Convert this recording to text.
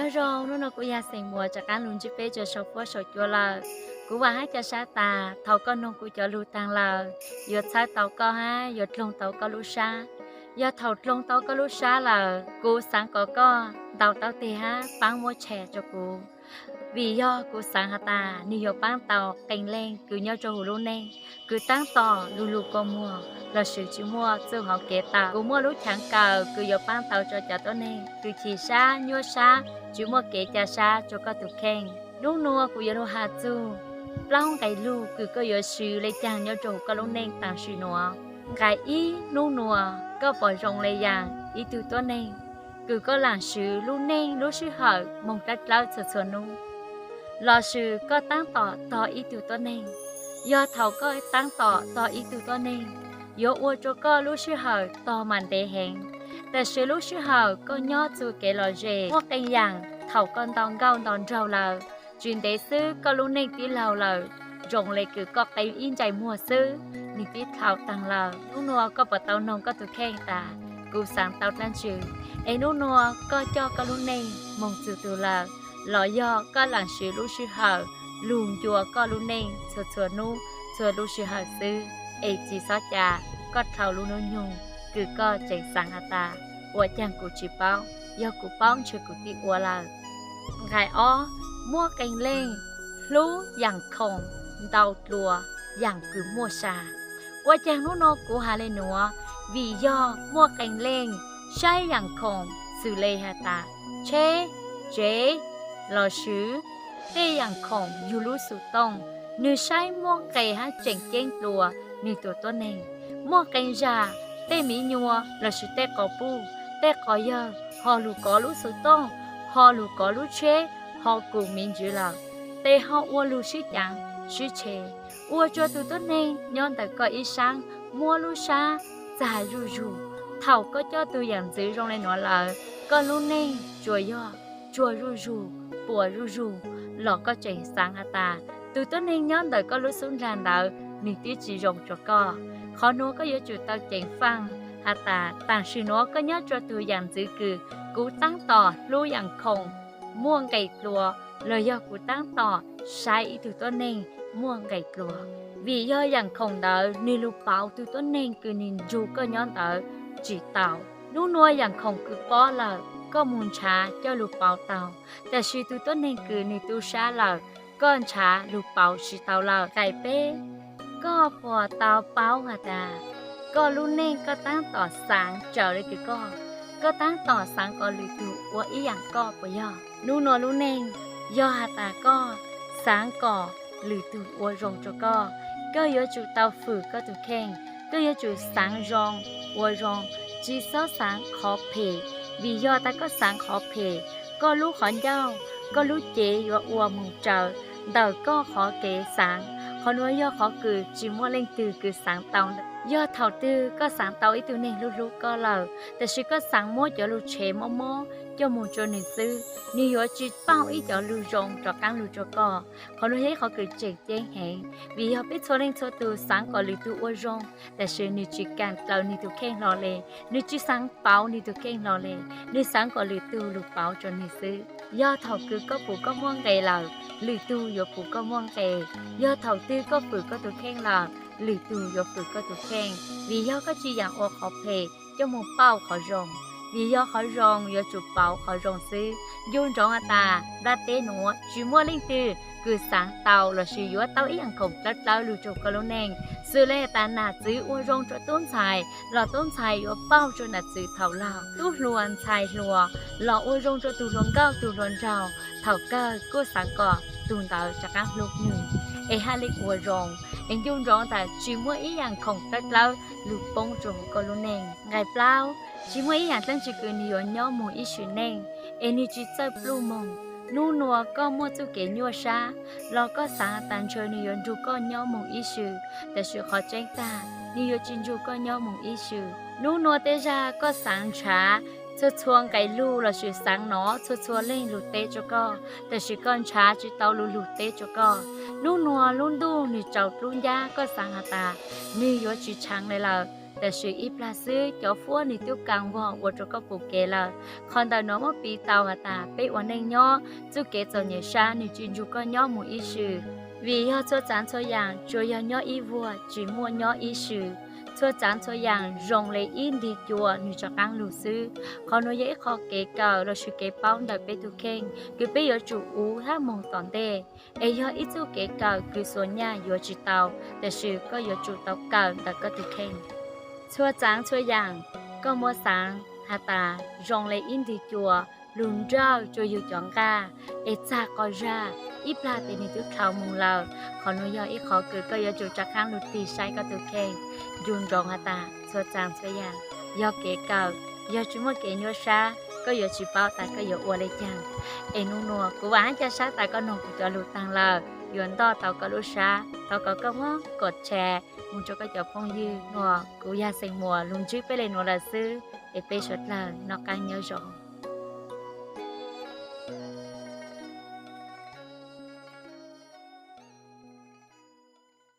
Nyob zoo, hnub no kuv yog Xeem Muas rov qaab lug ntsib peb rua sau fuab sau cua lawm. Kuv vaam hab ca sab tas thaum koj noog kuv cov lug taag lawm, yuav txhawb tau koj hab yuav dloog tau koj lub sab. Yog thaum dloog tau koj lub sab lawm, kuv xaav kom koj ntaus taub teg hab paab muab share rua kuv, vim yog kuv xaav has tas nwg yuav paab tau qee leej kws nyob rua huv lub neej kws taab tom lug lug kua muag lossis tsi muaj txuj hauv kev tawm. Kuv muaj lub chaav kawm kws yuav paab tau rua cov tuab neeg kws chim sab nyuaj sab tsi muaj kev ca sab rua koj tug kheej. Nub nua kuv yuav lug has txug plaub nqe lug kws koj yuav swv le caag nyob rua huv koj lub neej taam sim nuav. Nqe ib, nub nua koj puas zoo le yaam ib tug tuab neeg kws koj laam swv lub neej lub sij hawm moog dlawb dlawb txhua txhua nub, lossis koj taab tom tog ib tug tuab neeg? Yog thaum koj taab tom tog ib tug tuab neeg, yuav ua rua koj lub sij hawm tog mas ntev heev, tam sis lub sij hawm koj nyob txug kev lom zem muaj qee yaam thaum koj nto nkauj nto nraug lawm, tsis ntev xwb koj lub neej tib laug lawm, zoo le kws koj qee ib ntsais muag xwb nwg tib dlhau taag lawm. Nub nua koj puas tau noog koj tug kheej tas kuv xaav tau dlaab tsi? Es nub nua koj coj koj lub neej moog txug tug lawm, los yog koj laam swv lub sij hawm lug ncua koj lub neej txhua txhua nub txhua lub sij hawm xwb, es tsi xob ca koj dlhau lub nub nyoog kws koj tseem xaav has tas ua caag kuv tsi paub, yog kuv paub ntshe kuv tib ua lawm. Nqe ob, muaj qee leej hlub yaam khoom ntau dlua yaam kws muaj sa. Ua caag nub nua kuv has le nuav? Vim yog muaj qee leej saib yaam khoom xws le has tas tsheb, tsev, lossis tej yaam khoom yug lub xuv tooj, nwg saib muaj nqe hab tseem ceeb dlua nwg tug tuab neeg. Muaj qee zag tej miv nyuas lossis tej quas puj, tej quas yawg ho lug kov lub xuv tooj, ho lug kov lub tsheb, ho kws miv ntsws lawm, tes ho ua lug sib caav sib tshe, ua rua tug tuab neeg nyob ntawm koj ib saab muab lub sab txag zuj zug. Thaum koj coj tug yaam ntxwv zoo le nuav lawm, koj lub neej tsuas yog tsuag zuj zug, puas zuj zug, los koj tseem xaav has tas tug tuab neeg nyob ntawm koj lub xub nraag ntawd nwg twb tsi zoo rua koj. Qhov nuav koj yuav tsum tau ceev faaj has tas taam sim nuav koj nyob rua tug yaam ntxwv kws kuv taab tom hlub yaam khoom muaj nqe dlua, los yog kuv taab tom saib ib tug tuab neeg muaj nqe dlua. Vim yog yaam khoom ntawd nwg lug pauv tug tuab neeg kws nwg nrug koj nyob ntawd tsi tau. Nub nua yaam khoom kws pob lawm koj moog nrhav coj lug pauv tau, tam sis tug tuab neeg kws nwg tu sab lawm koj nrhav lug pauv tsi tau lawm. Nqe peb, koj puas tau paub has tas koj lub neej koj taab tom xaav raws le kws koj, koj taab tom xaav kom lwm tug ua ib yaam koj puas yog? Nub nua lub neej yog has tas koj xaav kom lwm tug ua zoo rua koj, koj yuav tsum tau fwm koj tug kheej, koj yuav tsum xaav zoo, ua zoo, tsi xob xaav qhov phem. Vim yog tas koj xaav qhov phem, koj lub qhov ncauj, koj lub cev yuav ua moog raws ntawm koj qhov kev xaav. Qhov nuav yog qhov kws tsi muaj leej twg kws xaav tau. Yog thaum twg koj xaav tau ib tug neeg hlub hlub koj lawm, tam sis koj xaav muab cov lug tshev mob mob coj moog rua nwg xwb, nwg yuav tsi pauj ib cov lug zoo rov qaab lug rua koj. Qhov nuav yog ib qhov kws tseem ceeb heev, vim yog peb txhua leej txhua tug xaav kom lwm tug ua zoo, tam sis nwg tsi kaam dlaws nwg tug kheej hlo le, nwg tsi xaav pauv nwg tug kheej hlo le, nwg xaav kom lwm tug lug pauv rua nwg xwb. Yog thaum kws koj pum koj muaj nqe lawm, lwm tug yuav pum koj muaj nqe. Yog thaum twg koj fwm koj tug kheej lawm, lwm tug yuav fwm koj tug kheej. Vim yog koj tsi yaam ua qhov phem coj moog pauj qhov zoo, vim yog qhov zoo yuav tsum pauv qhov zoo xwb. Ncu ntsoov has tas nplaj teb nuav tsi muaj leej twg kws xaav tau lossis yuav tau ib yaam khoom dlawb dlawb lug rua koj lub neej. Xws le tas nam txwv ua zoo rua tub ntxhais los tub ntxhais yuav pauj rua nam txwv thaum laug. Tub hluas ntxhais hluas los ua zoo rua tug hluas nkauj tug hluas nraug, thaum kawg kuj xaav kom tug ntawd rov qaab hlub nwg, es hab le ua zoo. Es ncu ntsoov tas tsi muaj ib yaam khoom dlawb dlawb lug poob rua huv koj lub neej. Nqe plaub, tsi muaj ib yaam dlaab tsi kws nwg yuav nyob moog ib sim neej es nwg tsi txawj pluj moog. Nub nua koj muaj txuj kev nyuaj sab los koj xaav tas ntshe nwg yuav nrug koj nyob moog ib sim, tam sis qhov tseeb tag nwg yuav tsi nrug koj nyob moog ib sim. Nub nua tej zag koj xaav nrhav txhua txhua nqe lug lossis xaav nov txhua txhua leej lug teb rua koj, tam sis koj nrhav tsi tau lug lug teb rua koj. Nub nua lub ntuj nwg tsaus dlub ncab, koj xaav has tas nwg yuav tsi tshaav le lawm, Tiam sis ib plag xwb cov fuab nws twb kas vog ua rau koj pum kev lawm. Qhov ntawm no muab piv tau has tas peb ua neej nyob, txuj kev txom nyem sab nws tsis nrug koj nyob mus ib sim. Vim yog txhua txav txhua yaam tsuas yog nyob ib vuag, tsis muaj nyob ib sim. Txhua txav txhua yaam zoo le ib ntig cua nws rov qaab lug xwb. Qhov nuav yog ib qho kev kawm lossis kev paub ntawm peb tug kheej kws peb yuav tsum ua hab moog tom ntej. Es yog ib txuj kev kawm kws xuas nyaj yuav tsis tau, tiam sis koj yuav tsum tau kawm ntawm koj tug kheej. Txhua txav txhua yaam koj muab xaav has tas zoo le ib ntig cua, lug nrawj rua yug cov nqaj, es txag qhov zag, ib plag tes nwg twb dlhau moog lawm. Qhov nuav yog ib qho kws koj yuav tsum rov qaab lug tig saib koj tug kheej. Ncu ntsoov has tas txhua txav txhua yaam yog kev kawm, yog tsis muaj kev nyuaj sab koj yuav tsis paub tas koj yuav ua le caag. Es nub nuav kuv vaam hab ca sab tas koj noog kuv cov lug taag lawm yuav ntoj tau koj lub sab. Thov kom koj muab kom tshare moog rua koj cov phooj ywg. Nuav kuv yog Xeem Muas lug ntsib peb le nuav lawm xwb, es peb suav dlawg noj qaab nyob zoo.